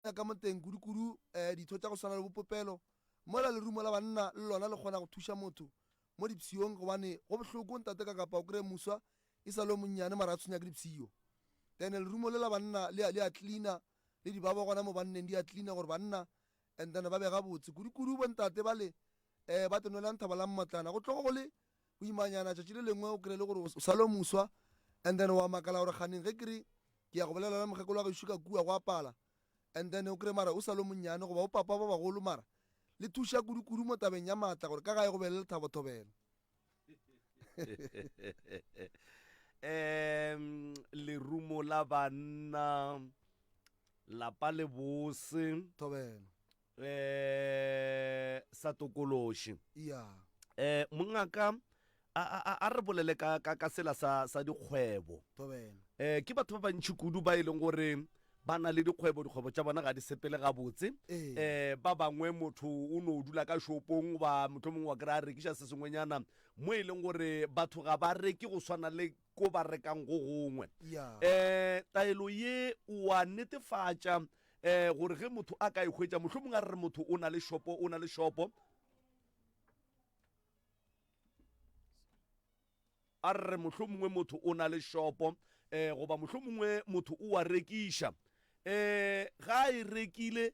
Ka mo teng, kudu-kudu ditho tša go swana le bopopelo, mola lerumo la banna le lona le kgona go thuša motho mo dipshiong gobane go bohloko ntate ka kapa o kreye moswa e sa le o monnyane mara a tshwenya ke dipshio. Then lerumo le la banna le a cleaner le dibabo gona mo banneng di a cleaner gore banna and then ba be gabotse kudu-kudu bontate bale ba te nwelang thaba la mmotlana go tlogo go le boimanyana tšatši le lengwe o kreye le gore o sa le o moswa and then wa makala gore kganeng ge ke re ke ya go bolela le mokgekolo wa gešo ka kua go apala and then o kreye mara o sa le o monnyane goba o papa ba bagolo mara le thuša kudu-kudu mo tabeng ya maatla gore ka gae go be le lethabo thobela. Um lerumo la banna lapa le bose thobela eh sa tokološi ya eh mongaka a a a re bolele ka ka ka sela sa sa dikgwebo thobela eh ke batho ba bantši kudu ba e leng gore ba na le dikgwebo dikgwebo tša bona ga di sepele gabotse Ee. eh ba bangwe motho o no dula ka shopong ba mohlomongwe wa kry-a rekiša se sengwenyana mo e leng gore batho ga ba reke go swana le ko ba rekang go gongwe ya eh taelo ye wa netefatša eh gore ge motho a ka e hwetša mohlomongwe a re re motho o na le shopo o na le shopo a re re mohlomongwe motho o na le shopo eh goba mohlomongwe motho o a rekiša eh ga a e rekile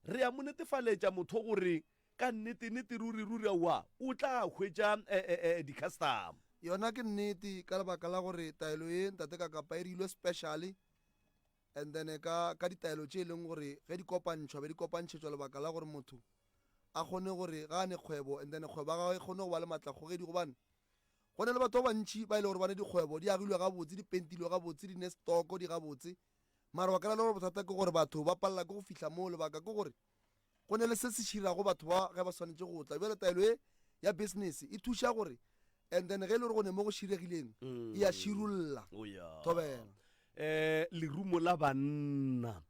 re a mo netefaletša motho gore ka nnete nnete ruri ruri aowa o tla hwetša eh, eh, eh, di-customer Yona ke nnete ka lebaka la gore taelo ye ntate Kakapa e rilwe specially And then ka, ka ditaelo tše e leng gore ge di kopantšhwa, be di kopantšhetšwa lebaka la gore motho a kgone gore ga a ne kgwebo, and then kgwebo ya gagwe e kgone go ba le maatlakgogedi gobane go na le batho ba bantši ba e le gore ba ne dikgwebo di agilwe gabotse, di pentilwe gabotse, di ne stoko, di gabotse, mara wa kry-a le gore bothata ke gore batho ba palela ke go fihla moo, lebaka ke gore go ne le se se širago batho ba ge ba swanetše go tla. Bjale taelo e ya business e thuša gore and then ge e le gore go ne mo go širegileng e ya širolla. Oh, yeah. Thobela. Eh, lerumo la banna.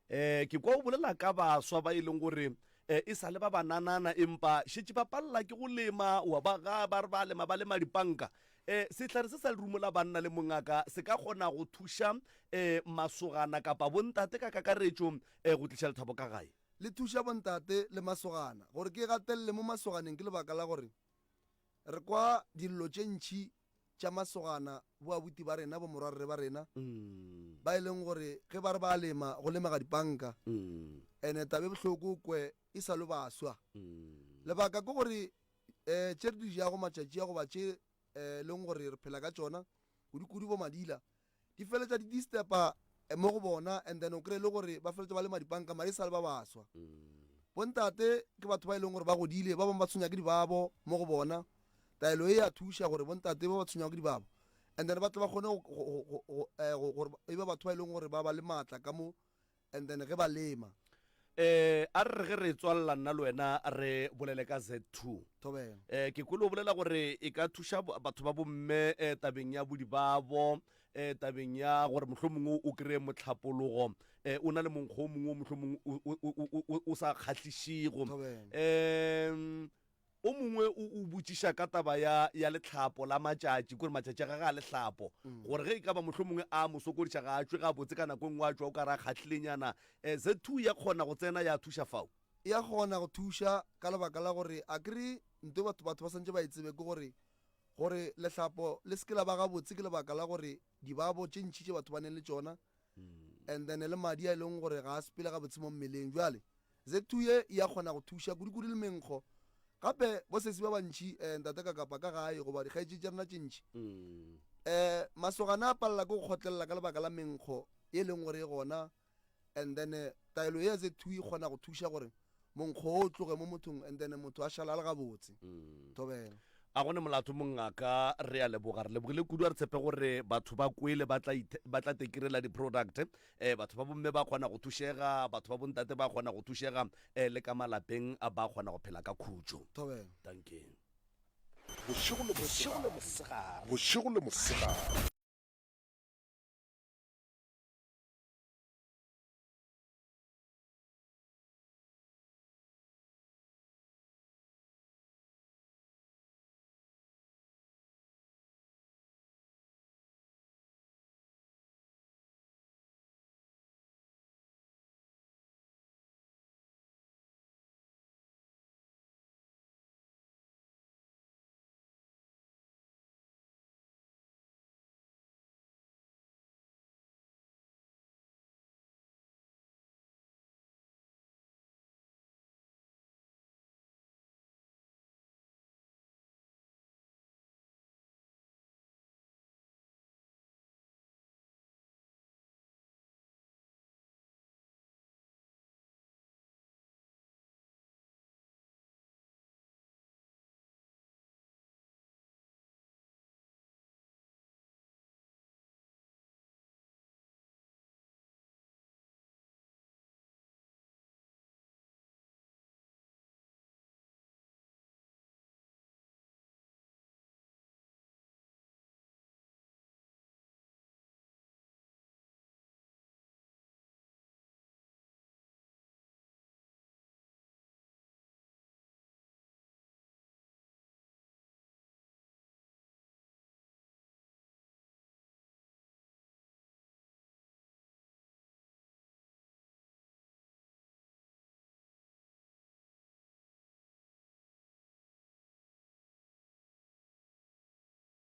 Eh, ke kwa o bolela ka baswa ba e leng gore eh, e sa le ba bananana empa šetše ba palela ke go lema wa ba ga ba re ba lema ba lema dipanka. Eh, sehlare se sa lerumo la banna le mongaka se ka kgona go thuša eh, masogana kapa bontate ka kakaretšo eh, go tliša lethabo ka gae. Le thuša bontate le masogana. Gore ke gatelele mo masoganeng ke lebaka la gore re kwa dillo tše ntši tša masogana, boabuti ba rena, bomorwarre ba rena, ba e leng gore ge ba re ba a lema, go lemega dipanka. Ene taba e bohloko kwe e sa lo baswa. Lebaka ke gore um tše re di jago matšatši a goba tše um leng gore re phela ka tšona, kudu-kudu bo madila, di feletša di disturba eh, mo go bona and then o kry-e le gore ba feletša ba lema dipanka mare e sa le ba baswa. Bontate ke batho ba e leng gore ba godile, ba bangwe ba tshwenya ke dibabo mo go bona. Taelo e ya thuša gore bontate ba ba tshwenyago ke dibabo and then ba tle ba kgone eh, gore e be batho ba e leng gore ba ba le maatla ka mo and then ge ba lema. Eh, a re re ge re tswalela nna le wena re bolele ka Z2. Thobela. Eh, ke kwele o bolela gore e ka thuša batho ba bomme eh, tabeng ya bodibabo, eh, tabeng ya gore mohlomongwe o kry-e mohlapologo eh, o na le monkgo o mongwe o mohlomongwe o sa kgahlišego. Thobela. Eh, O mongwe o, o botšiša ka taba ya, ya lehlapo la matšatši, kore matšatši a gagwe a lehlapo, gore ge e ka ba mohlomongwe a mo sokodiša ga a tšwe gabotse ka nako e nngwe a tšwa o ka re a kgahlilenyana. Eh, Z2 ya kgona go tsena ya thuša fao? E ya kgona go thuša ka lebaka la gore akere nto batho, batho ba swantše ba e tsebe ke gore, gore lehlapo le se ke la ba gabotse ke lebaka la gore dibabo tše ntši tše batho ba neng le tšona and then le madi a e leng gore ga a sepele gabotse mo mmeleng. Bjale Z2 ye e ya kgona go thuša kudu-kudu le menkgo. Gape bo sesi ba bantši eh, ntate ka kapa ka gae goba dikgaetšedi tša rena tše ntši um masogana a palela ke go kgotlelela ka lebaka la menkgo e leng gore e gona and then eh, taelo ye ya Z2 e kgona go thuša gore monkgo o tloge mo mothong and then motho a šala a le gabotse. Thobela. A go ne molato mongaka, re a leboga. Re lebogile kudu, a re tshepe gore batho ba kwele ba tla ba tla tekirela di-product. Eh, batho ba bomme ba kgona go thušega, batho ba bontate ba kgona go thušega, eh, le ka malapeng a ba kgona go phela ka khutšo. Thobela. Dankie. Bošego le mosegare. Bošego le mosegare.